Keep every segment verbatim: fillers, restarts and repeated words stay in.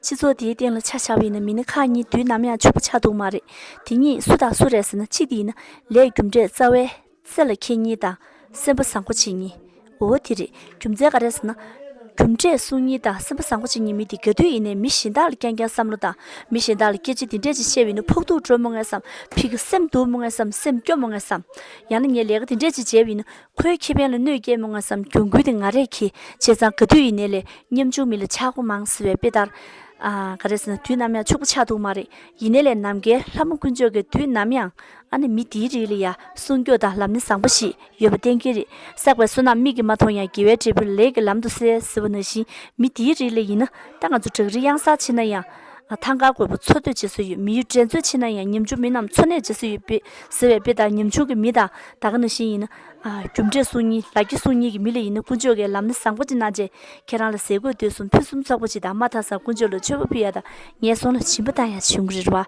སྤྱི་ཚོགས་འདིའི་སྟེང་ལ་ཆ་བཞག་པ་ཡིན་ན། མི་སྣ་ཁག་གཉིས་དུས་ནམ་ཡང་ཕྱུག་པོ་ཆགས་ཐུབ་མ་རེད། དེ་གཉིས་སུ་དང་སུ་རེད་ཟེར་ན། གཅིག་དེ་ཡིན་ན་ལས་རྒྱུ་འབྲས་རྩ་བའི་རྩེ་ལ་འཁེལ་མཁན་དང་སེམས་པ་བཟང་པོ་བྱེད་མཁན། འོ་དེ་རེད། རྒྱུ་མཚན་ག་རེ་ཟེར་ན། རྒྱུ་འབྲས་སྲུང་མཁན་དང་སེམས་པ་བཟང་པོ་བྱེད་མཁན་མི་དེ་ག་དུས་ཡིན་ནའི་མི་གཞན་དག་ལ་རྐྱང་རྐྱང་བསམ་བློ་དང་། མི་གཞན་དག་ལ་སྐད་ཆ་དེ་འདྲས་ཅིག་བཤད་པ་ཡིན་ན་ཕོག་ཐུག་འགྲོ་མོ་ངས་བསམ། ཕི་གི་སེམས་སྡུག་མོ་ངས་བསམ། སེམས་སྐྱོ་མོ་ངས་བསམ། ཡང་ན་ངས་ལས་ཀ་དེ་འདྲས་ཅིག་བྱས་པ་ཡིན་ན་ཁོའི་ཁེ་ཕན་ལ་གནོད་སྐྱེལ་མོ་ངས་བསམ། གྱོང་གུན་དེ་ང་རས་འཁྱེར། བྱས་ཙང་ག་དུས་ཡིན་ནའི་ལས་ཉམ་ཆུང་མི་ལ་ཆག་སྒོ་མང་ཟེར་བའི་དཔེ་ལྟར། ཨ། ག་རེ་ཟེར་ན། དུས་ནམ་ཡང་ཕྱུག་པོ་ཆགས་ཐུབ་མ་རེད། ཡིན་ནའི་ལས་ནམ་མཁའི་ལྷ་མོ་དཀོན་མཆོག་གིས་དུས་ནམ་ཡང་ཨ་ནི་མི་དེའི་རིགས་ལ་ཡ་སྲུང་སྐྱོབ་དང་ལམ་སྣེ་བཟང་པོ་ཞིག་ཡོད་པ་གཏན་འཁེལ་རེད། བསགས་པའི་བསོད་ནམས་མིག་གིས་མ་མཐོང་ཡང་། དགེ་བའི་འབྲས་བུ་ལས་ཀྱིས་ལམ་དུ་གསལ་ཟེར་བ་ནང་བཞིན། མི་དེའི་རིགས་ལ་ཡིན་ན་ད་ང་ཚོ་བྲག་རི་གཡང་གཟར་ཕྱིན་ན་ཡང་། ཨ། ཐང་དཀར་རྒོད་པོ་འཚོ་སྡོད་བྱེད་ས་ཡོད། མི་ཡུལ་འགྲན་རྩོད་ཕྱིན་ན་ཡང་ཉམ་ཆུང་མི་རྣམས་འཚོ་གནས་བྱེད་ས་ཡོད་པའི་ཟེར་བའི་དཔེ་ལྟར། ཉམ་ཆུང་གི་མི་དང་ད་ག་ནང་བཞིན་ཡིན་ན། ཨ། རྒྱུ་འབྲས་སྲུང་མཁན། ལ་རྒྱ་སྲུང་མཁན་གྱི་མི་ལ་ཡིན་ན་དཀོན་མཆོག་གིས་ལམ་སྣེ་བཟང་པོ་ཅིག་གནང་བྱས། ཁྱེད་རང་ལ་ཟས་གོས་སྡོད་གསུམ་ཕུན་སུམ་ཚོགས་པ་ཅིག་དང་། མ་མཐའ་སར་དཀོན་མཆོག་ལ་མཆོད་པ་ཕུལ་ཡ་དང་ངན་སོང་ལ་སྦྱིན་པ་བཏང་ཡ་བྱུང་གི་རེད་བ།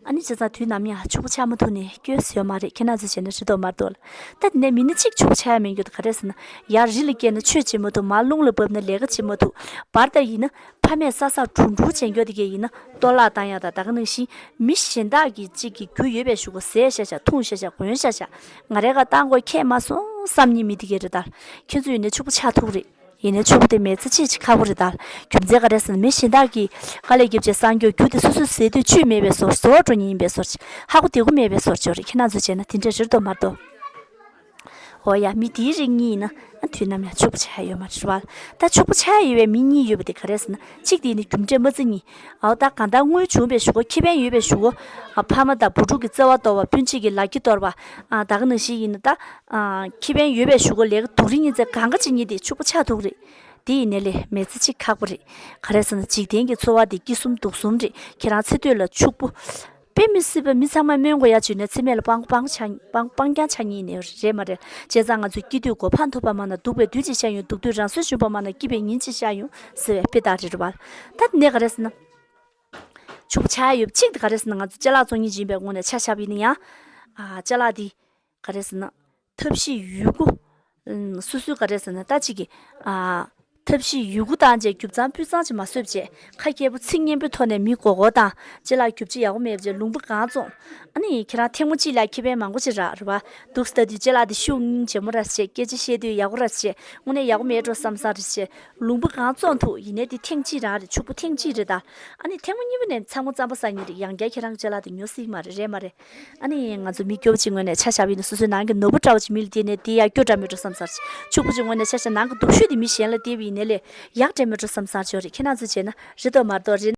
ཨ་ནི་བྱས་ཙང་དུས་ནམ་ཡང་ཕྱུག་པོ་ཆགས་མ་ཐུབ་ནས་སྐྱོན་ཟེར་ཡོད་མ་རེད། ཁྱེད་རང་ཚོས་བྱས་ན་རེད་དོ་མ་རེད་དོ་ལ། ད་དེ་ནས་མི་སྣ་གཅིག་ཕྱུག་པོ་ཆགས་ཡ་མེད་རྒྱུ་དེ་ག་རེ་ཟེར་ན། ཡར་རི་ལ་བསྐྱལ་ན་ཆོས་བྱེད་མ་ཐུབ། མར་རླུང་ལ་བབས་ན་ལས་ཀ་བྱེད་མ་ཐུབ། བར་དུ་ཡིན་ན་ཕ་མས་ས་སར་གྲུང་གྲུང་བྱེད་མཁན་དེ་གས་ཡིན་ན་གཏོར་བརླག་བཏང་ཡ་དང་། ད་ག་ནང་བཞིན་མི་གཞན་དག་གིས་གཅིག་གི་རྒྱུ་ཡོད་པའི་གཞུག་གུ་ཟས་བཞག་བཞག། འཐུང་བཞག་བཞག། གོན་བཞག་བཞག། ང་རའི་ཁ་བཏང་དགོས་ཁྱད་མ་སོང་བསམ་མཁན་མི་དེ་གས་རེད་ད། ཁྱེད་ཚོ་ཡིན་ནའི་ཕྱུག་པོ་ཆགས་ཐུབ་རེད། ཡིན་ནའི་ཕྱུག་པོ་དེ་མེད་ཚེ་ཅིག་ཅིག་ཁག་པོ་རེད་ད། རྒྱུ་མཚན་ག་རེ་ཟེར་ན། མི་གཞན་དག་གིས་དཀའ་ལས་བརྒྱབ་བྱས་སྲུང་སྐྱོབ་རྒྱུ་དེ་སོ་སོས་ཟས་དུས་བཅུད་མེད་པའི་བཟོ་བཟོ་འགྲོ་མཁན་ཡིན་པའི་བཟོ་ཅིག། ཧ་གོ་བདེ་གོ་མེད་པའི་བཟོ་ཅིག་རེད། ཁྱེད་རང་ཚོས་བྱས་ན་དེ་འདྲ་རེད་དོ་མ་རེད་དོ། འོ་ཡ། མི་དེའི་རིགས་གཉིས་ཡིན་ན་དུས་ནམ་ཡང་ཕྱུག་པོ་ཆགས་ཡ་ཡོད་མ་རེད་བ། ད་ཕྱུག་པོ་ཆགས་ཡ་ཡོད་པའི་མི་གཉིས་ཡོད་པ་དེ་ག་རེ་ཟེར་ན། གཅིག་དེ་ནི་རྒྱུ་འབྲས་མ་བརྩི་མཁན། འོ་ད་གང་ལྟར་དངུལ་བྱུང་བའི་གཞུག་གུ། ཁེ་ཕན་ཡོད་པའི་གཞུག་གུ། ཨ། ཕ་མ་དང་བུ་ཕྲུག་གི་བརྩེ་བ་གཏོར་བ། སྤུན་མཆེད་ཀྱི་ལ་རྒྱ་གཏོར་བ། ཨ། ད་ག་ནང་བཞིན་ཡིན་ན་ད། ཨ། ཁེ་ཕན་ཡོད་པའི་གཞུག་གུ་ལས་ཀ་སྡུག་རུས་ཡིན་ཚེ་གང་ག་བྱེད་མཁན་དེ་ཕྱུག་པོ་ཆགས་ཐུབ་རེད། དེ་ཡིན་ནའི་ལས་མེད་ཚེ་ཅིག་ཁག་པོ་རེད། ག་རེ་ཟེར་ན། འཇིག་རྟེན་གྱི་འཚོ་བ་འདི་སྐྱིད་གསུམ་སྡུག་གསུམ་རེད། ཁྱེད་རང་ཚེ་སྟོད་ལ་ཕྱུག་པོ། དཔེ་མི་སྲིད་པ་མི་ཚང་མས་སྨོན་དགོས་ཡ་བྱུང་ནའི་ཚེ་སྨད་ལ་སྤང་སྤང་ཆ་སྤང་སྤང་རྐྱང་ཆགས་མཁན་ཡིན་ནའི་རེད་མ་རེད། བྱས་ཙང་ང་ཚོས་སྐྱིད་སྡུག་གོ་འཕང་ཐོབ་པ་མ་ན་སྡུག་པའི་དུས་གཅིག་ཤར་ཡོང་། སྡུག་དུས་རང་སྲོག་ཤོར་བ་མ་ན་སྐྱིད་པའི་ཉིན་གཅིག་ཤར་ཡོང་ཟེར་བའི་དཔེ་ལྟར་རེད་བ། ད་དེ་ནས་ག་རེ་ཟེར་ན། ཕྱུག་པོ་ཆགས་ཡ་ཡོད་པ་གཅིག་དེ་ག་རེ་ཟེར་ན། ང་ཚོ་ཅ་ལག་བཙོང་མཁན་ཅིག་ཡིན་པའི་ངོས་ནས་ཆ་བཞག་པ་ཡིན་ན་ཡང་། ཨ། ཅ་ལག་འདི་ག་རེ་ཟེར་ན། ཐབས་ཤེས་ཡོད་རྒུ། ཨམ། སོ་སོའི་ག་རེ་ཟེར་ན། ད་གཅིག་གི། ཨ། ཐབས་ཤེས་ཡོད་རྒུ་བཏང་བྱས་རྒྱུ་གཙང་སྤུས་གཙང་ཅིག་མ་བཟོས་བྱས། ཁ་སྐྱེད་པོ་ཚིག་སྙན་པོའི་ཐོག་ནས་མི་མགོ་སྐོར་བཏང་། ཅ་ལག་རྒྱུ་ཆ་ཡག་པོ་མེད་བྱས་ལུང་པ་གང་བཙོང་། ཨ་ནི་ཁྱེད་རང་ཐེངས་མ་གཅིག་ལ་ཁེ་ཕན་མང་པོ་ཅིག་རག་རེད་བ། འདུག་སེ་ལྟ་དུས་ཅ་ལག་འདི་ཤུགས་སྙིང་རྗེ་མོ་ར་བྱས། སྐད་ཆ་བཤད་དུས་ཡག་པོ་ར་བྱས། དངོས་གནས་ཡག་པོ་མེད་འགྲོ་བསམ་བསམ་རེད་བྱས། ལུང་པ་གང་བཙོང་ཐུབ། ཡིན་ནའི་དེ་ཐེངས་གཅིག་རང་རེད། ཕྱུག་པོ་ཐེངས་གཅིག་རེད་ད། ཨ་ནི་ཐེངས་མ་གཉིས་པ་ནས་ཚང་མ་རྩམ་པ་ཟ་མཁན་རེད། ཡང་བསྐྱར་ཁྱེད་རང་ཅ་ལག་དེ་ཉོ་སྲིད་མ་རེད། རེད་མ་རེད། ཨ་ནི་ང་ཚོ་མི་སྐྱོ་པོ་ཅིག་ངོས་ནས་ཆ་བཞག་པ་ཡིན་ན། སོ་སོའི་ནང་གི་ནོར་བུ་འདྲ་བོ་ཅིག་མི་ལ་སྟེར་ནས་དེ་ཡང་སྐྱོ་འདྲ་མོ་འགྲོ་བསམ་བསམ་རེད། ཕྱུག་པོ་ཅིག་ངོས་ནས་ཆ་བཞག་ནང་གི་སྡུག་ཤོས་དེ་མི་གཞན་ལ་སྟེར་བ་ཡིན་ནའི་ལས་ཡག་འདྲ་མོ་འགྲོ་བསམ་བསམ་ཅིག་ཡོད་རེད། ཁྱེད་རང་ཚོས་བྱས་ན་རེད་དོ་མ་རེད་དོ། རེད།